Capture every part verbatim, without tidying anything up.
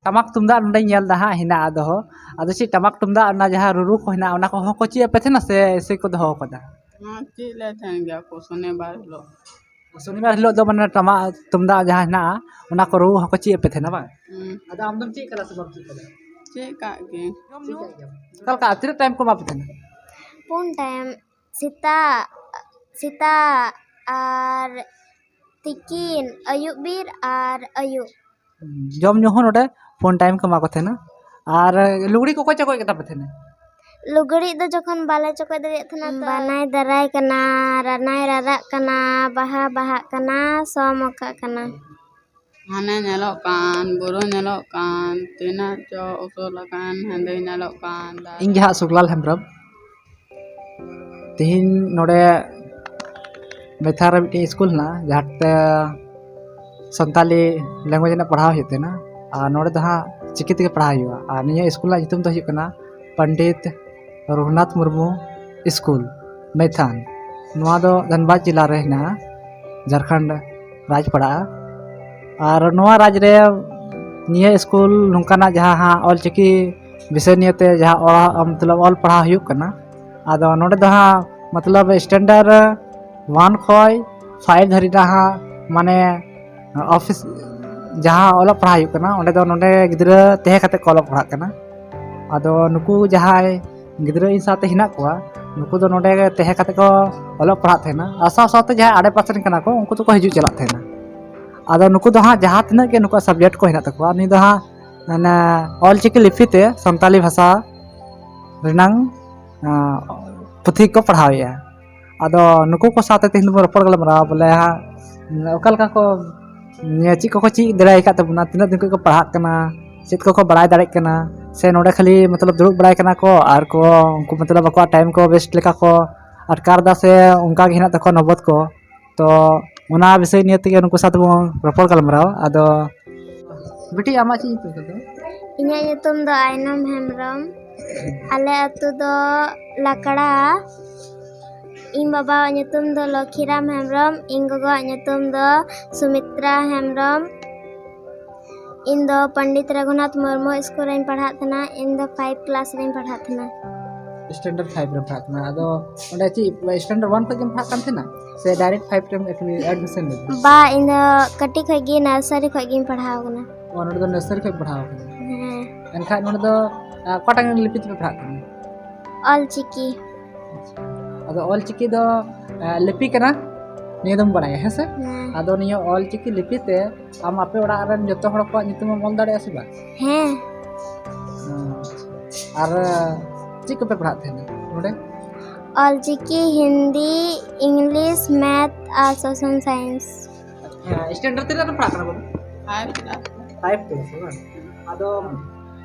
ᱴᱟᱢᱟᱠ ᱛᱩᱢᱫᱟᱜ ᱱᱚᱰᱮᱧ ᱧᱮᱞ ᱮᱫᱟ ᱦᱟᱸᱜ ᱦᱮᱱᱟᱜᱼᱟ ᱫᱚᱦᱚ᱾ ᱟᱫᱚ ᱪᱮᱫ ᱴᱟᱢᱟᱠ ᱛᱩᱢᱫᱟᱜ ᱚᱱᱟ ᱡᱟᱦᱟᱸ ᱨᱩᱨᱩ ᱠᱚ ᱦᱮᱱᱟᱜᱼᱟ, ᱚᱱᱟ ᱠᱚᱦᱚᱸ ᱠᱚ ᱪᱮᱫ ᱟᱯᱮ ᱛᱟᱦᱮᱱᱟ ᱥᱮ ᱮᱭᱥᱮ ᱠᱚ ᱫᱚᱦᱚ ᱟᱠᱟᱫᱟ? ᱦᱮᱸ, ᱪᱮᱫ ᱞᱮ ᱛᱟᱦᱮᱱ ᱜᱮᱭᱟ ᱠᱚ ᱥᱚᱱᱤᱵᱟᱨ ᱦᱤᱞᱳᱜ᱾ ᱥᱚᱱᱤᱵᱟᱨ ᱦᱤᱞᱳᱜ ᱫᱚ ᱢᱟᱱᱮ ᱴᱟᱢᱟᱠ ᱛᱩᱢᱫᱟᱜ ᱡᱟᱦᱟᱸ ᱦᱮᱱᱟᱜᱼᱟ, ᱚᱱᱟ ᱠᱚ ᱨᱩ ᱦᱚᱸᱠᱚ ᱪᱮᱫ ᱟᱯᱮ ᱛᱟᱦᱮᱱᱟ ᱵᱟᱝ? ᱦᱩᱸ᱾ ᱟᱫᱚ ᱟᱢ ᱫᱚᱢ ᱪᱮᱫ ᱠᱟᱫᱟ ᱥᱮ ᱵᱟᱢ ᱪᱮᱫ ᱠᱟᱫᱟ? ᱪᱮᱫ ᱠᱟᱜ ᱜᱮ᱾ ᱡᱚᱢ ᱧᱩ? ᱪᱮᱫ ᱠᱟᱜ ᱜᱮᱭᱟᱢ᱾ ᱚᱠᱟ ᱞᱮᱠᱟ, ᱛᱤᱱᱟᱹᱜ ᱴᱟᱭᱤᱢ ᱠᱚ ᱮᱢᱟ ᱯᱮ ᱛᱟᱦᱮᱱᱟ? ᱯᱩᱱ ᱴᱟᱭᱤᱢ, ᱥᱮᱛᱟᱜ, ᱥᱮᱛᱟᱜ ᱟᱨ ᱛᱤᱠᱤᱱ, ᱟᱹᱭᱩᱵ ᱵᱤᱨ ᱟᱨ ᱟᱹᱭᱩᱵ᱾ ᱡᱚᱢ ᱧᱩ ᱦᱚᱸ ᱱᱚᱰᱮ ᱯᱩᱱ ᱴᱟᱭᱤᱢ ᱠᱚ ᱮᱢᱟ ᱠᱚ ᱛᱟᱦᱮᱱᱟ᱾ ᱟᱨ ᱞᱩᱜᱽᱲᱤ ᱠᱚᱠᱚ ᱪᱚᱠᱚᱡ ᱠᱟᱛᱟ ᱯᱮ ᱛᱟᱦᱮᱱᱟ? ᱞᱩᱜᱽᱲᱤᱡ ᱫᱚ ᱡᱚᱠᱷᱚᱱ ᱵᱟᱞᱮ ᱪᱚᱠᱚᱡ ᱫᱟᱲᱮᱭᱟᱜ ᱛᱟᱦᱮᱱᱟ ᱛᱚ᱾ ᱵᱟᱱᱟᱭ ᱫᱟᱨᱟᱭ ᱠᱟᱱᱟ, ᱨᱟᱱᱟᱭ ᱨᱟᱨᱟᱜ ᱠᱟᱱᱟ, ᱵᱟᱦᱟ ᱵᱟᱦᱟᱜ ᱠᱟᱱᱟ, ᱥᱚ ᱢᱚᱠᱟᱜ ᱠᱟᱱᱟ᱾ ᱦᱟᱱᱮ ᱧᱮᱞᱚᱜ ᱠᱟᱱ, ᱵᱩᱨᱩ ᱧᱮᱞᱚᱜ ᱠᱟᱱ, ᱛᱤᱱᱟᱹᱜ ᱪᱚ ᱩᱥᱩᱞ ᱟᱠᱟᱱ, ᱦᱮᱸᱫᱮ ᱧᱮᱞᱚᱜ ᱠᱟᱱ, ᱫᱟᱨᱮ᱾ ᱤᱧ ᱜᱮ ᱦᱟᱸᱜ ᱥᱩᱠᱞᱟᱞ ᱦᱮᱢᱵᱨᱚᱢ᱾ ᱛᱮᱦᱮᱧ ᱱᱚᱰᱮ ᱢᱮᱛᱷᱟ ᱨᱮ ᱢᱤᱫᱴᱮᱱ ᱥᱠᱩᱞ ᱦᱮᱱᱟᱜᱼᱟ, ᱡᱟᱦᱟᱸ ᱛᱮ ᱥᱟᱱᱛᱟᱞᱤ language ᱨᱮᱱᱟᱜ ᱯᱟᱲᱦᱟᱣ ᱦᱩᱭᱩᱜ ᱛᱟᱦᱮᱱᱟ᱾ ᱟᱨ ᱱᱚᱰᱮ ᱫᱚ ᱦᱟᱸᱜ ᱪᱤᱠᱤ ᱛᱮᱜᱮ ᱯᱟᱲᱦᱟᱣ ᱦᱩᱭᱩᱜᱼᱟ᱾ ᱟᱨ ᱱᱤᱭᱟᱹ ᱥᱠᱩᱞ ᱨᱮᱱᱟᱜ ᱧᱩᱛᱩᱢ ᱫᱚ ᱦᱩᱭᱩᱜ ᱠᱟᱱᱟ ᱯᱚᱱᱰᱤᱛ ᱨᱚᱜᱷᱩᱱᱟᱛᱷ ᱢᱩᱨᱢᱩ ᱥᱠᱩᱞ, ᱢᱮᱛᱷᱟᱱ᱾ ᱱᱚᱣᱟ ᱫᱚ ᱫᱷᱟᱱᱵᱟᱫᱽ ᱡᱮᱞᱟ ᱨᱮ ᱦᱮᱱᱟᱜᱼᱟ, ᱡᱷᱟᱲᱠᱷᱚᱸᱰ ᱨᱟᱡᱽ ᱯᱟᱲᱟᱜᱼᱟ᱾ ᱟᱨ ᱱᱚᱣᱟ ᱨᱟᱡᱽ ᱨᱮ ᱱᱤᱭᱟᱹ ᱥᱠᱩᱞ ᱱᱚᱝᱠᱟᱱᱟᱜ ᱡᱟᱦᱟᱸ ᱦᱟᱸᱜ ᱚᱞᱪᱤᱠᱤ ᱵᱤᱥᱚᱭ ᱱᱤᱭᱮᱛᱮ ᱡᱟᱦᱟᱸ ᱚᱞ, ᱢᱚᱛᱞᱚᱵ ᱚᱞ ᱯᱟᱲᱦᱟᱣ ᱦᱩᱭᱩᱜ ᱠᱟᱱᱟ, ᱟᱫᱚ ᱱᱚᱰᱮ ᱫᱚ ᱦᱟᱸᱜ ᱢᱚᱛᱞᱚᱵ standard one ᱠᱷᱚᱱ five ᱫᱷᱟᱹᱨᱤᱡ ᱨᱮ ᱦᱟᱸᱜ ᱢᱟᱱᱮ ᱚᱯᱷᱤᱥ ᱡᱟᱦᱟᱸ ᱚᱞᱚᱜ ᱯᱟᱲᱦᱟᱣ ᱦᱩᱭᱩᱜ ᱠᱟᱱᱟ, ᱚᱸᱰᱮ ᱫᱚ ᱱᱚᱰᱮ ᱜᱤᱫᱽᱨᱟᱹ ᱛᱟᱦᱮᱸ ᱠᱟᱛᱮ ᱠᱚ ᱚᱞᱚᱜ ᱯᱟᱲᱦᱟᱜ ᱠᱟᱱᱟ᱾ ᱟᱫᱚ ᱱᱩᱠᱩ ᱡᱟᱦᱟᱸᱭ ᱜᱤᱫᱽᱨᱟᱹ ᱤᱧ ᱥᱟᱶᱛᱮ ᱦᱮᱱᱟᱜ ᱠᱚᱣᱟ, ᱱᱩᱠᱩ ᱫᱚ ᱱᱚᱰᱮ ᱜᱮ ᱛᱟᱦᱮᱸ ᱠᱟᱛᱮ ᱠᱚ ᱚᱞᱚᱜ ᱯᱟᱲᱦᱟᱜ ᱛᱟᱦᱮᱱᱟ᱾ ᱟᱨ ᱥᱟᱶ ᱥᱟᱶᱛᱮ ᱡᱟᱦᱟᱸᱭ ᱟᱲᱮ ᱯᱟᱥᱮ ᱨᱮᱱ ᱠᱟᱱᱟ ᱠᱚ, ᱩᱱᱠᱩ ᱫᱚᱠᱚ ᱦᱤᱡᱩᱜ ᱪᱟᱞᱟᱜ ᱛᱟᱦᱮᱱᱟ᱾ ᱟᱫᱚ ᱱᱩᱠᱩ ᱫᱚ ᱦᱟᱸᱜ ᱡᱟᱦᱟᱸ ᱛᱤᱱᱟᱹᱜ ᱜᱮ ᱱᱩᱠᱩᱣᱟᱜ subject ᱠᱚ ᱦᱮᱱᱟᱜ ᱛᱟᱠᱚᱣᱟ, ᱩᱱᱤ ᱫᱚ ᱦᱟᱸᱜ ᱢᱟᱱᱮ ᱚᱞᱪᱤᱠᱤ ᱞᱤᱯᱤ ᱛᱮ ᱥᱟᱱᱛᱟᱞᱤ ᱵᱷᱟᱥᱟ ᱨᱮᱱᱟᱝ, ᱟᱸ, ᱯᱩᱛᱷᱤ ᱠᱚ ᱯᱟᱲᱦᱟᱣᱮᱫᱼᱟ᱾ ᱟᱫᱚ ᱱᱩᱠᱩ ᱠᱚ ᱥᱟᱶᱛᱮ ᱛᱮᱦᱮᱧ ᱫᱚᱵᱚᱱ ᱨᱚᱯᱚᱲ ᱜᱟᱞᱢᱟᱨᱟᱣᱟ, ᱵᱚᱞᱮ ᱦᱟᱸᱜ ᱚᱠᱟ ᱞᱮᱠᱟ ᱠᱚ, ᱪᱮᱫ ᱠᱚᱠᱚ ᱪᱮᱫ ᱫᱟᱲᱮ ᱟᱠᱟᱫ ᱛᱟᱵᱚᱱᱟ, ᱛᱤᱱᱟᱹᱜ ᱫᱤᱱ ᱠᱷᱚᱱ ᱠᱚ ᱯᱟᱲᱦᱟᱜ ᱠᱟᱱᱟ, ᱪᱮᱫ ᱠᱚᱠᱚ ᱵᱟᱲᱟᱭ ᱫᱟᱲᱮᱭᱟᱜ ᱠᱟᱱᱟ, ᱥᱮ ᱱᱚᱰᱮ ᱠᱷᱟᱹᱞᱤ ᱢᱚᱛᱞᱚᱵ ᱫᱩᱲᱩᱵ ᱵᱟᱲᱟᱭ ᱠᱟᱱᱟ ᱠᱚ ᱟᱨ ᱠᱚ ᱩᱱᱠᱩ ᱢᱚᱛᱞᱚᱵ ᱟᱠᱚᱣᱟᱜ time ᱠᱚ waste ᱞᱮᱠᱟ ᱠᱚ ᱟᱴᱠᱟᱨ ᱮᱫᱟ, ᱥᱮ ᱚᱱᱠᱟ ᱜᱮ ᱦᱮᱱᱟᱜ ᱛᱟᱠᱚᱣᱟ ᱱᱚᱵᱚᱛ ᱠᱚ᱾ ᱛᱚ ᱚᱱᱟ ᱵᱤᱥᱚᱭ ᱱᱤᱭᱮ ᱛᱮᱜᱮ ᱱᱩᱠᱩ ᱥᱟᱶ ᱛᱮᱵᱚᱱ ᱨᱚᱯᱚᱲ ᱜᱟᱞᱢᱟᱨᱟᱣᱟ᱾ ᱟᱫᱚ ᱵᱤᱴᱤ, ᱟᱢᱟᱜ ᱪᱮᱫ ᱧᱩᱛᱩᱢ ᱠᱟᱱ ᱛᱟᱢᱟ? ᱤᱧᱟᱹᱜ ᱧᱩᱛᱩᱢ ᱫᱚ ᱟᱭᱱᱚᱢ ᱦᱮᱢᱵᱨᱚᱢ᱾ ᱟᱞᱮ ᱟᱹᱛᱩ ᱫᱚ ᱞᱟᱠᱲᱟ᱾ ᱤᱧ ᱵᱟᱵᱟᱣᱟᱜ ᱧᱩᱛᱩᱢ ᱫᱚ ᱞᱚᱠᱷᱤᱨᱟᱢ ᱦᱮᱢᱵᱨᱚᱢ, ᱤᱧ ᱜᱚᱜᱚᱣᱟᱜ ᱧᱩᱛᱩᱢ ᱫᱚ ᱥᱩᱢᱤᱛᱨᱟ ᱦᱮᱢᱵᱨᱚᱢ᱾ ᱤᱧ ᱫᱚ ᱯᱚᱱᱰᱤᱛ ᱨᱚᱜᱷᱩᱱᱟᱛᱷ ᱢᱩᱨᱢᱩ ᱥᱠᱩᱞ ᱨᱮᱧ ᱯᱟᱲᱦᱟᱜ ᱛᱟᱦᱮᱱᱟ᱾ ᱤᱧ ᱫᱚ ᱯᱷᱟᱭᱤᱵᱷ ᱠᱞᱟᱥ ᱨᱮᱧ ᱯᱟᱲᱦᱟᱜ ᱛᱟᱦᱮᱱᱟ᱾ ᱥᱴᱮᱱᱰᱟᱨᱰ ᱯᱷᱟᱭᱤᱵᱷ ᱨᱮᱢ ᱯᱟᱲᱦᱟᱜ ᱠᱟᱱᱟ᱾ ᱟᱫᱚ ᱚᱸᱰᱮ ᱪᱮᱫ ᱥᱴᱮᱱᱰᱟᱨᱰ ᱚᱣᱟᱱ ᱠᱷᱚᱱ ᱜᱮᱢ ᱯᱟᱲᱦᱟᱜ ᱠᱟᱱ ᱛᱟᱦᱮᱱᱟ ᱥᱮ ᱰᱟᱭᱨᱮᱠᱴ ᱯᱷᱟᱭᱤᱵᱷ ᱨᱮᱢ ᱮᱰᱢᱤ- ᱮᱰᱢᱤᱥᱚᱱ ᱞᱮᱱᱟ? ᱵᱟ, ᱤᱧ ᱫᱚ ᱠᱟᱹᱴᱤᱡ ᱠᱷᱚᱡ ᱜᱮ ᱱᱟᱨᱥᱟᱨᱤ ᱠᱷᱚᱡ ᱜᱤᱧ ᱯᱟᱲᱦᱟᱣ ᱟᱠᱟᱱᱟ᱾ ᱚ, ᱱᱚᱰᱮ ᱫᱚ ᱱᱟᱨᱥᱟᱨᱤ ᱠᱷᱚᱡ ᱯᱟᱲᱦᱟᱣ ᱟᱠᱟᱱᱟ᱾ ᱦᱮᱸ᱾ ᱮᱱᱠᱷᱟᱱ ᱱᱚᱰᱮ ᱫᱚ, ᱟ, ᱚᱠᱟᱴᱟᱝ ᱞᱤᱯᱤ ᱛᱮᱯᱮ ᱯᱟᱲᱦᱟᱜ ᱠᱟᱱᱟ? ᱚᱞ ᱪᱤᱠᱤ᱾ ᱟᱫᱚ ᱚᱞ ᱪᱤᱠᱤ ᱫᱚ, ᱟ, ᱞᱤᱯᱤ ᱠᱟᱱᱟ, ᱱᱤᱭᱟᱹ ᱫᱚᱢ ᱵᱟᱲᱟᱭᱟ, ᱦᱮᱸ ᱥᱮ? ᱦᱮᱸ᱾ ᱟᱫᱚ ᱱᱤᱭᱟᱹ ᱚᱞ ᱪᱤᱠᱤ ᱞᱤᱯᱤ ᱛᱮ ᱟᱢ ᱟᱯᱮ ᱚᱲᱟᱜ ᱨᱮᱱ ᱡᱚᱛᱚ ᱦᱚᱲ ᱠᱚᱣᱟᱜ ᱧᱩᱛᱩᱢ ᱮᱢ ᱚᱞ ᱫᱟᱲᱮᱭᱟᱜᱼᱟ ᱥᱮ ᱵᱟᱝ? ᱦᱮᱸ᱾ ᱟᱨ ᱪᱮᱫ ᱠᱚᱯᱮ ᱯᱟᱲᱦᱟᱜ ᱛᱟᱦᱮᱱᱟ ᱱᱚᱰᱮ? ᱚᱞ ᱪᱤᱠᱤ, ᱦᱤᱱᱫᱤ, ᱤᱝᱞᱤᱥ, ᱢᱮᱛᱷ ᱟᱨ ᱥᱳᱥᱟᱞ ᱥᱟᱭᱮᱱᱥ᱾ ᱦᱮᱸ, ᱥᱴᱮᱱᱰᱟᱨᱰ ᱛᱤᱱᱟᱹᱜ ᱨᱮᱢ ᱯᱟᱲᱦᱟᱜ ᱠᱟᱱᱟ ᱵᱟᱹᱵᱩ? Five class. ᱯᱷᱟᱭᱤᱵᱷ ᱠᱞᱟᱥ ᱨᱮ ᱵᱟᱝ? ᱟᱫᱚ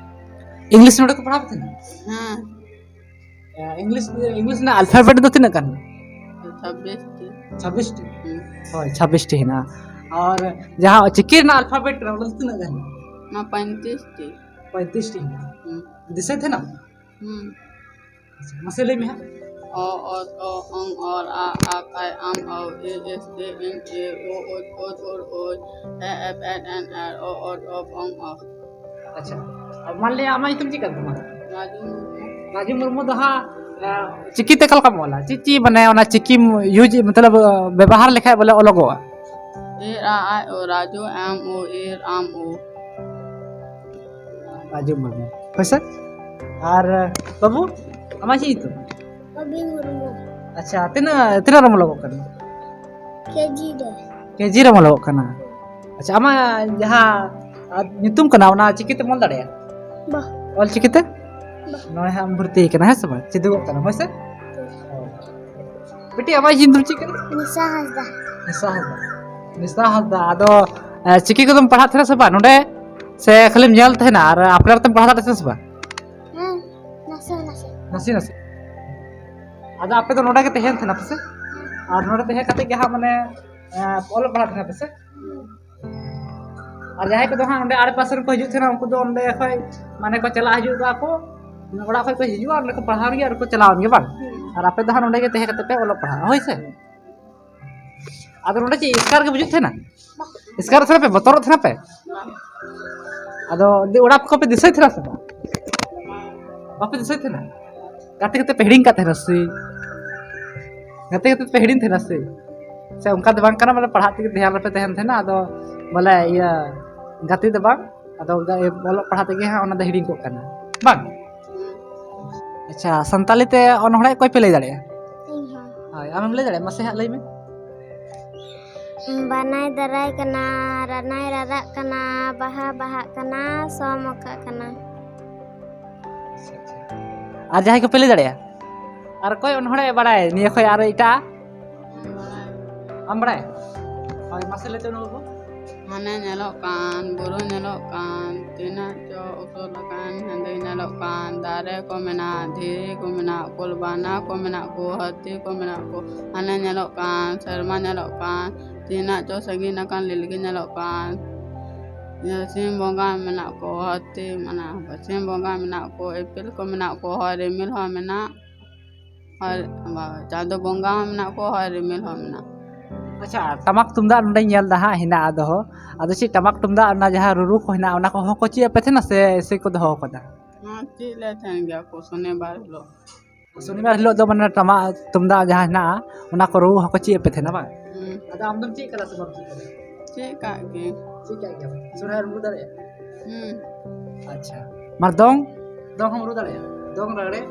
ᱤᱝᱞᱤᱥ ᱱᱚᱰᱮ ᱠᱚ ᱯᱟᱲᱦᱟᱣ ᱯᱮ ᱛᱟᱦᱮᱱᱟ? ᱦᱮᱸ᱾ ᱮ, ᱤᱝᱞᱤᱥ, ᱤᱝᱞᱤᱥ ᱨᱮᱱᱟᱜ ᱟᱞᱯᱷᱟᱵᱮᱴ ᱫᱚ ᱛᱤᱱᱟᱹᱜ ᱜᱟᱱ? ᱪᱷᱟᱵᱵᱤᱥ ᱴᱤ᱾ ᱪᱷᱟᱵᱵᱤᱥ ᱴᱤ? ᱦᱩᱸ᱾ ᱦᱳᱭ, ᱪᱷᱟᱵᱵᱤᱥ ᱴᱤ ᱦᱮᱱᱟᱜᱼᱟ᱾ ᱟᱨ ᱡᱟᱦᱟᱸ ᱪᱤᱠᱤ ᱨᱮᱱᱟᱜ ᱟᱞᱯᱷᱟᱵᱮᱴ ᱠᱟᱱᱟ, ᱚᱱᱟ ᱫᱚ ᱛᱤᱱᱟᱹᱜ ᱜᱟᱱ? ᱚᱱᱟ ᱯᱚᱸᱭᱛᱨᱤᱥ ᱴᱤ᱾ ᱯᱚᱸᱭᱛᱨᱤᱥ ᱴᱤ ᱦᱮᱱᱟᱜᱼᱟ᱾ ᱦᱩᱸ᱾ ᱫᱤᱥᱟᱹᱭ ᱛᱟᱦᱮᱱᱟᱢ? ᱦᱩᱸ᱾ ᱟᱪᱪᱷᱟ, ᱢᱟᱥᱮ ᱞᱟᱹᱭ ᱢᱮ ᱦᱟᱸᱜ᱾ ᱚ, ᱚ, ᱚ, ᱚᱝ, ᱚᱨ, ᱟ, ᱟ, ᱠᱟᱭ, ᱟᱢ, ᱟᱣ, ᱮ, ᱮᱥ, ᱮ, ᱮᱱ, ᱮ, ᱳ, ᱳ, ᱳ, ᱳ, ᱳ, ᱮ, ᱮᱯ, ᱮᱱ, ᱮᱱ, ᱟᱨ, ᱚ, ᱚ, ᱚ, ᱚᱝ, ᱚ᱾ ᱟᱪᱪᱷᱟ, ᱟᱨ ᱢᱟᱱ ᱞᱤᱭᱟ ᱟᱢᱟᱜ ᱧᱩᱛᱩᱢ ᱪᱮᱫ ᱠᱟᱱ ᱛᱟᱢᱟ? ᱨᱟᱡᱩ ᱢᱩᱨᱢᱩ᱾ ᱨᱟᱡᱩ ᱢᱩᱨᱢᱩ ᱫᱚ ᱦᱟᱸᱜ, ᱮ, ᱪᱤᱠᱤ ᱛᱮ ᱚᱠᱟ ᱞᱮᱠᱟᱢ ᱚᱞᱟ? ᱪᱮᱫ, ᱪᱮᱫ ᱢᱟᱱᱮ ᱚᱱᱟ ᱪᱤᱠᱤᱢ ᱤᱭᱩᱡᱽ, ᱢᱚᱛᱞᱚᱵ, ᱵᱮᱵᱚᱦᱟᱨ ᱞᱮᱠᱷᱟᱡ ᱵᱚᱞᱮ ᱚᱞᱚᱜᱚᱜᱼᱟ? ᱮ, ᱨ, ᱟ, ᱟᱭ, ᱳ, ᱨᱟᱡᱩ, ᱮᱢ, ᱳ, ᱮᱨ, ᱟᱢ, ᱳ᱾ ᱨᱟᱡᱩ ᱢᱩᱨᱢᱩ᱾ ᱦᱳᱭ ᱥᱮ? ᱟᱨ ᱵᱟᱹᱵᱩ, ᱟᱢᱟᱜ ᱪᱮᱫ ᱧᱩᱛᱩᱢ? ᱚᱵᱤ ᱢᱩᱨᱢᱩ᱾ ᱟᱪᱪᱷᱟ, ᱛᱤᱱᱟᱹᱜ, ᱛᱤᱱᱟᱹᱜ ᱨᱮᱢ ᱚᱞᱚᱜᱚᱜ ᱠᱟᱱᱟ? ᱠᱮᱡᱤ ᱨᱮ᱾ ᱠᱮᱡᱤ ᱨᱮᱢ ᱚᱞᱚᱜᱚᱜ ᱠᱟᱱᱟ? ᱟᱪᱪᱷᱟ, ᱟᱢᱟᱜ ᱡᱟᱦᱟᱸ, ᱟ, ᱧᱩᱛᱩᱢ ᱠᱟᱱᱟ, ᱚᱱᱟ ᱪᱤᱠᱤ ᱛᱮᱢ ᱚᱞ ᱫᱟᱲᱮᱭᱟᱜᱼᱟ? ᱵᱟ᱾ ᱚᱞ ᱪᱤᱠᱤ ᱛᱮ? ᱵᱟ᱾ ᱱᱚᱜᱼᱚᱭ ᱦᱟᱸᱜ ᱮᱢ ᱵᱷᱚᱨᱛᱤ ᱠᱟᱱᱟ, ᱦᱮᱸ ᱥᱮ ᱵᱟᱝ? ᱪᱮᱫᱚᱜᱚᱜ ᱠᱟᱱᱟ, ᱦᱳᱭ ᱥᱮ? ᱦᱳᱭ᱾ ᱵᱤᱴᱤ, ᱟᱢᱟᱜ ᱧᱩᱛᱩᱢ ᱪᱮᱫ ᱠᱟᱱᱟ? ᱱᱤᱥᱟ ᱦᱟᱸᱥᱫᱟ᱾ ᱱᱤᱥᱟ ᱦᱟᱸᱥᱫᱟ᱾ ᱱᱤᱥᱟ ᱦᱟᱸᱥᱫᱟ᱾ ᱟᱫᱚ, ᱮ, ᱪᱤᱠᱤ ᱠᱚᱫᱚᱢ ᱯᱟᱲᱦᱟᱜ ᱛᱟᱦᱮᱱᱟ ᱥᱮ ᱵᱟᱝ ᱱᱚᱰᱮ? ᱥᱮ ᱠᱷᱟᱹᱞᱤᱢ ᱧᱮᱞ ᱛᱟᱦᱮᱱᱟ ᱟᱨ ᱟᱯᱱᱟᱨ ᱛᱮᱢ ᱯᱟᱲᱦᱟᱣ ᱫᱟᱲᱮᱭᱟᱜ ᱛᱟᱦᱮᱱᱟ ᱥᱮ ᱵᱟᱝ? ᱦᱮᱸ, ᱱᱟᱥᱮ ᱱᱟᱥᱮ᱾ ᱱᱟᱥᱮ ᱱᱟᱥᱮ᱾ ᱟᱫᱚ ᱟᱯᱮ ᱫᱚ ᱱᱚᱰᱮ ᱜᱮ ᱛᱟᱦᱮᱱ ᱛᱟᱦᱮᱱᱟ ᱯᱮ ᱥᱮ? ᱟᱨ ᱱᱚᱰᱮ ᱛᱟᱦᱮᱸ ᱠᱟᱛᱮ ᱜᱮ ᱦᱟᱸᱜ ᱢᱟᱱᱮ, ᱮ, ᱚᱞᱚᱜ ᱯᱟᱲᱦᱟᱜ ᱛᱟᱦᱮᱱᱟ ᱯᱮ ᱥᱮ? ᱟᱨ ᱡᱟᱦᱟᱸᱭ ᱠᱚᱫᱚ ᱦᱟᱸᱜ ᱚᱸᱰᱮ ᱟᱲᱮ ᱯᱟᱥᱮ ᱨᱮᱠᱚ ᱦᱤᱡᱩᱜ ᱛᱟᱦᱮᱱᱟ, ᱩᱱᱠᱩ ᱫᱚ ᱚᱸᱰᱮ ᱠᱷᱚᱡ ᱢᱟᱱᱮ ᱠᱚ ᱪᱟᱞᱟᱜ ᱦᱤᱡᱩᱜ ᱠᱚ, ᱚᱲᱟᱜ ᱠᱷᱚᱡ ᱠᱚ ᱦᱤᱡᱩᱜᱼᱟ, ᱚᱸᱰᱮ ᱠᱚ ᱯᱟᱲᱦᱟᱣ ᱮᱱ ᱜᱮ ᱟᱨ ᱠᱚ ᱪᱟᱞᱟᱣ ᱮᱱ ᱜᱮ, ᱵᱟᱝ? ᱟᱨ ᱟᱯᱮ ᱫᱚ ᱦᱟᱸᱜ ᱱᱚᱰᱮ ᱜᱮ ᱛᱟᱦᱮᱸ ᱠᱟᱛᱮ ᱯᱮ ᱚᱞᱚᱜ ᱯᱟᱲᱦᱟᱜᱼᱟ, ᱦᱳᱭ ᱥᱮ? ᱟᱫᱚ ᱱᱚᱰᱮ ᱪᱮᱫ ᱮᱥᱠᱟᱨ ᱜᱮ ᱵᱩᱡᱩᱜ ᱛᱟᱦᱮᱱᱟ? ᱮᱥᱠᱟᱨ ᱛᱟᱦᱮᱱᱟ ᱯᱮ, ᱵᱚᱛᱚᱨᱚᱜ ᱛᱟᱦᱮᱱᱟ ᱯᱮ? ᱟᱫᱚ ᱫᱤ-, ᱚᱲᱟᱜ ᱠᱚᱯᱮ ᱫᱤᱥᱟᱹᱭ ᱛᱟᱦᱮᱱᱟ ᱥᱮ ᱵᱟᱝ? ᱵᱟᱯᱮ ᱫᱤᱥᱟᱹᱭ ᱛᱟᱦᱮᱱᱟ? ᱜᱟᱛᱮ ᱜᱟᱛᱮ ᱯᱮ ᱦᱤᱲᱤᱧ ᱠᱟᱜ ᱛᱟᱦᱮᱱᱟ ᱥᱮ? ᱜᱟᱛᱮ ᱜᱟᱛᱮ ᱯᱮ ᱦᱤᱲᱤᱧ ᱛᱟᱦᱮᱱᱟ ᱥᱮ? ᱥᱮ ᱚᱱᱠᱟ ᱫᱚ ᱵᱟᱝ ᱠᱟᱱᱟ, ᱢᱟᱱᱮ ᱯᱟᱲᱦᱟᱜ ᱛᱮᱜᱮ ᱫᱷᱮᱭᱟᱱ ᱨᱮᱯᱮ ᱛᱟᱦᱮᱱ ᱛᱟᱦᱮᱱᱟ, ᱟᱫᱚ ᱵᱚᱞᱮ ᱤᱭᱟᱹ ᱜᱟᱛᱮ ᱫᱚ ᱵᱟᱝ, ᱟᱫᱚ ᱜᱟ-, ᱚᱞᱚᱜ ᱯᱟᱲᱦᱟᱜ ᱛᱮᱜᱮ ᱦᱟᱸᱜ ᱚᱱᱟ ᱫᱚ ᱦᱤᱲᱤᱧ ᱠᱚᱜ ᱠᱟᱱᱟ ᱵᱟᱝ? ᱟᱪᱪᱷᱟ, ᱥᱟᱱᱛᱟᱞᱤ ᱛᱮ ᱚᱱᱚᱬᱦᱮ ᱚᱠᱚᱭ ᱯᱮ ᱞᱟᱹᱭ ᱫᱟᱲᱮᱭᱟᱜᱼᱟ? ᱤᱧ ᱦᱚᱸ᱾ ᱦᱳᱭ, ᱟᱢᱮᱢ ᱞᱟᱹᱭ ᱫᱟᱲᱮᱭᱟᱜᱼᱟ? ᱢᱟᱥᱮ ᱦᱟᱸᱜ ᱞᱟᱹᱭ ᱢᱮ᱾ ᱵᱟᱱᱟᱭ ᱫᱟᱨᱟᱭ ᱠᱟᱱᱟ, ᱨᱟᱱᱟᱭ ᱨᱟᱨᱟᱜ ᱠᱟᱱᱟ, ᱵᱟᱦᱟ ᱵᱟᱦᱟᱜ ᱠᱟᱱᱟ, ᱥᱚ ᱢᱚᱠᱟᱜ ᱠᱟᱱᱟ᱾ ᱟᱨ ᱡᱟᱦᱟᱸᱭ ᱠᱚᱯᱮ ᱞᱟᱹᱭ ᱫᱟᱲᱮᱭᱟᱜᱼᱟ? ᱟᱨ ᱚᱠᱚᱭ ᱚᱱᱚᱬᱦᱮ ᱵᱟᱲᱟᱭ ᱱᱤᱭᱟᱹ ᱠᱷᱚᱡ ᱟᱨ ᱮᱴᱟᱜ? ᱟᱢ ᱵᱟᱲᱟᱭ? ᱦᱳᱭ, ᱢᱟᱥᱮ ᱞᱟᱹᱭ ᱛᱟᱵᱚᱱ ᱢᱮ ᱵᱟᱹᱵᱩ᱾ ᱦᱟᱱᱮ ᱧᱮᱞᱚᱜ ᱠᱟᱱ, ᱵᱩᱨᱩ ᱧᱮᱞᱚᱜ ᱠᱟᱱ, ᱛᱤᱱᱟᱹᱜ ᱪᱚ ᱩᱥᱩᱞ ᱟᱠᱟᱱ, ᱦᱮᱸᱫᱮ ᱧᱮᱞᱚᱜ ᱠᱟᱱ, ᱫᱟᱨᱮ ᱠᱚ ᱢᱮᱱᱟᱜ, ᱫᱷᱤᱨᱤ ᱠᱚ ᱢᱮᱱᱟᱜ, ᱠᱩᱞ ᱵᱟᱱᱟ ᱠᱚ ᱢᱮᱱᱟᱜ ᱠᱚ, ᱦᱟᱹᱛᱤ ᱠᱚ ᱢᱮᱱᱟᱜ ᱠᱚ, ᱦᱟᱱᱮ ᱧᱮᱞᱚᱜ ᱠᱟᱱ, ᱥᱮᱨᱢᱟ ᱧᱮᱞᱚᱜ ᱠᱟᱱ, ᱛᱤᱱᱟᱹᱜ ᱪᱚ ᱥᱟᱺᱜᱤᱧ ᱟᱠᱟᱱ, ᱞᱤᱞᱜᱤ ᱧᱮᱞᱚᱜ ᱠᱟᱱ, ᱥᱤᱢ ᱵᱚᱸᱜᱟ ᱢᱮᱱᱟᱜ ᱠᱚ, ᱦᱟᱹᱛᱤ ᱢᱮᱱᱟᱜ, ᱥᱤᱢ ᱵᱚᱸᱜᱟ ᱢᱮᱱᱟᱜ ᱠᱚ, ᱤᱯᱤᱞ ᱠᱚ ᱢᱮᱱᱟᱜ ᱠᱚ, ᱦᱚᱭ ᱨᱤᱢᱤᱞ ᱦᱚᱸ ᱢᱮᱱᱟᱜ, ᱦᱚᱭ ᱪᱟᱸᱫᱚ ᱵᱚᱸᱜᱟ ᱦᱚᱸ ᱢᱮᱱᱟᱜ ᱠᱚ, ᱦᱚᱭ ᱨᱤᱢᱤᱞ ᱦᱚᱸ ᱢᱮᱱᱟᱜ᱾ ᱟᱪᱪᱷᱟ, ᱴᱟᱢᱟᱠ ᱛᱩᱢᱫᱟᱜ ᱱᱚᱰᱮᱧ ᱧᱮᱞ ᱮᱫᱟ ᱦᱟᱸᱜ, ᱦᱮᱱᱟᱜᱼᱟ ᱫᱚᱦᱚ᱾ ᱟᱫᱚ ᱪᱮᱫ ᱴᱟᱢᱟᱠ ᱛᱩᱢᱫᱟᱜ ᱚᱱᱟ ᱡᱟᱦᱟᱸ ᱨᱩᱨᱩ ᱠᱚ ᱦᱮᱱᱟᱜᱼᱟ, ᱚᱱᱟ ᱠᱚᱦᱚᱸ ᱠᱚ ᱪᱮᱫ ᱟᱯᱮ ᱛᱟᱦᱮᱱᱟ ᱥᱮ ᱮᱥᱮ ᱠᱚ ᱫᱚᱦᱚ ᱟᱠᱟᱫᱟ? ᱦᱚᱸ, ᱪᱮᱫ ᱞᱮ ᱛᱟᱦᱮᱱ ᱜᱮᱭᱟ ᱠᱚ ᱥᱚᱱᱤᱵᱟᱨ ᱦᱤᱞᱳᱜ᱾ ᱥᱚᱱᱤᱵᱟᱨ ᱦᱤᱞᱳᱜ ᱫᱚ ᱢᱟᱱᱮ ᱴᱟᱢᱟᱠ ᱛᱩᱢᱫᱟᱜ ᱡᱟᱦᱟᱸ ᱦᱮᱱᱟᱜᱼᱟ, ᱚᱱᱟ ᱠᱚ ᱨᱩ ᱦᱚᱸᱠᱚ ᱪᱮᱫ ᱟᱯᱮ ᱛᱟᱦᱮᱱᱟ ᱵᱟᱝ? ᱦᱩᱸ᱾ ᱟᱫᱚ ᱟᱢ ᱫᱚᱢ ᱪᱮᱫ ᱠᱟᱫᱟ ᱥᱮ ᱵᱟᱢ ᱪᱮᱫ ᱠᱟᱫᱟ? ᱪᱮᱫ ᱠᱟᱜ ᱜᱮ᱾ ᱪᱮᱫ ᱠᱟᱜ ᱜᱮᱭᱟᱢ? ᱥᱚᱨᱦᱟᱭ ᱨᱩ ᱫᱟᱲᱮᱭᱟᱜᱼᱟ? ᱦᱩᱸ᱾ ᱟᱪᱪᱷᱟ᱾ ᱢᱟᱨ ᱫᱚᱝ? ᱫᱚᱝ ᱦᱚᱸᱢ ᱨᱩ ᱫᱟᱲᱮᱭᱟᱜᱼᱟ? ᱫᱚᱝ ᱞᱟᱜᱽᱲᱮ?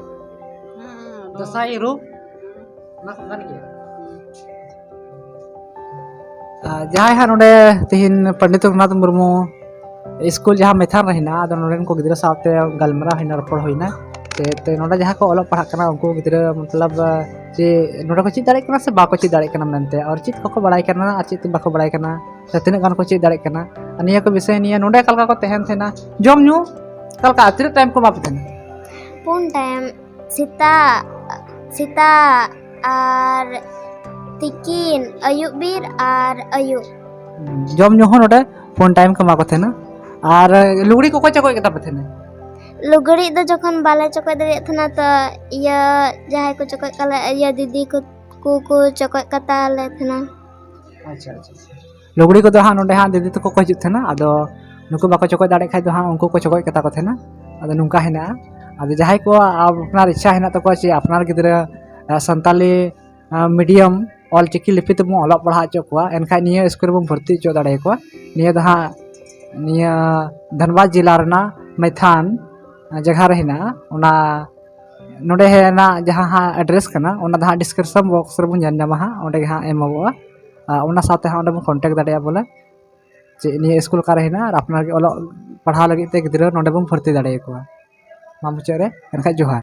ᱦᱮᱸ, ᱫᱚᱝ᱾ ᱫᱟᱸᱥᱟᱭ ᱨᱩ? ᱚᱱᱟ ᱠᱚ ᱜᱟᱱ ᱜᱮᱭᱟ? ᱟᱨ ᱡᱟᱦᱟᱸᱭ ᱦᱟᱸᱜ ᱱᱚᱰᱮ ᱛᱮᱦᱮᱧ ᱯᱚᱱᱰᱤᱛ ᱨᱚᱜᱷᱩᱱᱟᱛᱷ ᱢᱩᱨᱢᱩ ᱥᱠᱩᱞ ᱡᱟᱦᱟᱸ ᱢᱮᱛᱷᱟᱱ ᱨᱮ ᱦᱮᱱᱟᱜᱼᱟ, ᱟᱫᱚ ᱱᱚᱰᱮᱱ ᱠᱚ ᱜᱤᱫᱽᱨᱟᱹ ᱥᱟᱶᱛᱮ ᱜᱟᱞᱢᱟᱨᱟᱣ ᱦᱩᱭᱱᱟ, ᱨᱚᱯᱚᱲ ᱦᱩᱭᱱᱟ᱾ ᱥᱮ ᱛᱮ ᱱᱚᱰᱮ ᱡᱟᱦᱟᱸ ᱠᱚ ᱚᱞᱚᱜ ᱯᱟᱲᱦᱟᱜ ᱠᱟᱱᱟ, ᱩᱱᱠᱩ ᱜᱤᱫᱽᱨᱟᱹ ᱢᱚᱛᱞᱚᱵ ᱡᱮ ᱱᱚᱰᱮ ᱠᱚ ᱪᱮᱫ ᱫᱟᱲᱮᱭᱟᱜ ᱠᱟᱱᱟ ᱥᱮ ᱵᱟᱠᱚ ᱪᱮᱫ ᱫᱟᱲᱮᱭᱟᱜ ᱠᱟᱱᱟ ᱢᱮᱱᱛᱮ, ᱟᱨ ᱪᱮᱫ ᱠᱚᱠᱚ ᱵᱟᱲᱟᱭ ᱠᱟᱱᱟ ᱟᱨ ᱪᱮᱫ ᱵᱟᱠᱚ ᱵᱟᱲᱟᱭ ᱠᱟᱱᱟ, ᱥᱮ ᱛᱤᱱᱟᱹᱜ ᱜᱟᱱ ᱠᱚ ᱪᱮᱫ ᱫᱟᱲᱮᱭᱟᱜ ᱠᱟᱱᱟ, ᱟᱨ ᱱᱤᱭᱟᱹ ᱠᱚ ᱵᱤᱥᱚᱭ ᱱᱤᱭᱮ ᱱᱚᱰᱮ ᱚᱠᱟ ᱞᱮᱠᱟ ᱠᱚ ᱛᱟᱦᱮᱱ ᱛᱟᱦᱮᱱᱟ, ᱡᱚᱢ ᱧᱩ ᱚᱠᱟ ᱞᱮᱠᱟ, ᱛᱤᱱᱟᱹᱜ ᱴᱟᱭᱤᱢ ᱠᱚ ᱮᱢᱟ ᱯᱮ ᱛᱟᱦᱮᱱᱟ? ᱯᱩᱱ ᱴᱟᱭᱤᱢ, ᱥᱮᱛᱟᱜ, ᱥᱮᱛᱟᱜ ᱟᱨ ᱛᱤᱠᱤᱱ, ᱟᱹᱭᱩᱵ ᱵᱤᱨ ᱟᱨ ᱟᱹᱭᱩᱵ᱾ ᱡᱚᱢ ᱧᱩ ᱦᱚᱸ ᱱᱚᱰᱮ ᱯᱩᱱ ᱴᱟᱭᱤᱢ ᱠᱚ ᱮᱢᱟ ᱠᱚ ᱛᱟᱦᱮᱱᱟ᱾ ᱟᱨ ᱞᱩᱜᱽᱲᱤ ᱠᱚ ᱚᱠᱚᱭ ᱪᱚᱠᱚᱡ ᱠᱟᱛᱟ ᱯᱮ ᱛᱟᱦᱮᱱᱟ? ᱞᱩᱜᱽᱲᱤᱡ ᱫᱚ ᱡᱚᱠᱷᱚᱱ ᱵᱟᱞᱮ ᱪᱚᱠᱚᱡ ᱫᱟᱲᱮᱭᱟᱜ ᱛᱟᱦᱮᱱᱟ, ᱛᱚ ᱤᱭᱟᱹ ᱡᱟᱦᱟᱸᱭ ᱠᱚ ᱪᱚᱠᱚᱡ ᱠᱟᱞᱮ, ᱤᱭᱟᱹ ᱫᱤᱫᱤ ᱠᱚ ᱠᱚ ᱠᱚ ᱪᱚᱠᱚᱡ ᱠᱟᱛᱟ ᱞᱮ ᱛᱟᱦᱮᱱᱟ᱾ ᱟᱪᱪᱷᱟ, ᱟᱪᱪᱷᱟ, ᱟᱪᱪᱷᱟ᱾ ᱞᱩᱜᱽᱲᱤ ᱠᱚᱫᱚ ᱦᱟᱸᱜ ᱱᱚᱰᱮ ᱦᱟᱸᱜ ᱫᱤᱫᱤ ᱛᱟᱠᱚ ᱠᱚ ᱦᱤᱡᱩᱜ ᱛᱟᱦᱮᱱᱟ, ᱟᱫᱚ ᱱᱩᱠᱩ ᱵᱟᱠᱚ ᱪᱚᱠᱚᱡ ᱫᱟᱲᱮᱭᱟᱜ ᱠᱷᱟᱡ ᱫᱚ ᱦᱟᱸᱜ ᱩᱱᱠᱩ ᱠᱚ ᱪᱚᱠᱚᱡ ᱠᱟᱛᱟ ᱠᱚ ᱛᱟᱦᱮᱱᱟ᱾ ᱟᱫᱚ ᱱᱚᱝᱠᱟ ᱦᱮᱱᱟᱜᱼᱟ᱾ ᱟᱫᱚ ᱡᱟᱦᱟᱸᱭ ᱠᱚᱣᱟᱜ ᱟᱯᱱᱟᱨ ᱤᱪᱪᱷᱟ ᱦᱮᱱᱟᱜ ᱛᱟᱠᱚᱣᱟ ᱡᱮ ᱟᱯᱱᱟᱨ ᱜᱤᱫᱽᱨᱟᱹ ᱥᱟᱱᱛᱟᱞᱤ ᱢᱤᱰᱤᱭᱟᱢ ᱚᱞᱪᱤᱠᱤ ᱞᱤᱯᱤ ᱛᱮᱵᱚᱱ ᱚᱞᱚᱜ ᱯᱟᱲᱦᱟᱣ ᱦᱚᱪᱚ ᱠᱚᱣᱟ, ᱮᱱᱠᱷᱟᱱ ᱱᱤᱭᱟᱹ ᱥᱠᱩᱞ ᱨᱮᱵᱚᱱ ᱵᱷᱚᱨᱛᱤ ᱦᱚᱪᱚ ᱫᱟᱲᱮᱭᱟᱠᱚᱣᱟ᱾ ᱱᱤᱭᱟᱹ ᱫᱚ ᱦᱟᱸᱜ ᱱᱤᱭᱟᱹ ᱫᱷᱟᱱᱵᱟᱫᱽ ᱡᱮᱞᱟ ᱨᱮᱱᱟᱜ ᱢᱮᱛᱷᱟᱱ ᱡᱟᱭᱜᱟ ᱨᱮ ᱦᱮᱱᱟᱜᱼᱟ᱾ ᱚᱱᱟ ᱱᱚᱰᱮ ᱦᱮᱱᱟᱜ ᱡᱟᱦᱟᱸ ᱦᱟᱸᱜ ᱮᱰᱨᱮᱥ ᱠᱟᱱᱟ, ᱚᱱᱟ ᱫᱚ ᱦᱟᱸᱜ ᱰᱤᱥᱠᱨᱤᱯᱥᱚᱱ ᱵᱚᱠᱥ ᱨᱮᱵᱚᱱ ᱧᱮᱞ ᱧᱟᱢᱟ ᱦᱟᱸᱜ, ᱚᱸᱰᱮ ᱜᱮ ᱦᱟᱸᱜ ᱮᱢᱚᱜᱚᱜᱼᱟ᱾ ᱟᱨ ᱚᱱᱟ ᱥᱟᱶᱛᱮ ᱦᱟᱸᱜ ᱚᱸᱰᱮ ᱵᱚᱱ ᱠᱚᱱᱴᱮᱠᱴ ᱫᱟᱲᱮᱭᱟᱜᱼᱟ ᱵᱚᱞᱮ ᱪᱮᱫ ᱱᱤᱭᱟᱹ ᱥᱠᱩᱞ ᱚᱠᱟᱨᱮ ᱦᱮᱱᱟᱜᱼᱟ ᱟᱨ ᱟᱯᱱᱟᱨ ᱜᱮ ᱚᱞᱚᱜ ᱯᱟᱲᱦᱟᱣ ᱞᱟᱹᱜᱤᱫ ᱛᱮ ᱜᱤᱫᱽᱨᱟᱹ ᱱᱚᱰᱮ ᱵᱚᱱ ᱵᱷᱚᱨᱛᱤ ᱫᱟᱲᱮᱭᱟᱠᱚᱣᱟ᱾ ᱢᱟ ᱢᱩᱪᱟᱹᱫ ᱨᱮ ᱮᱱᱠᱷᱟᱡ ᱡᱚᱦᱟᱨ᱾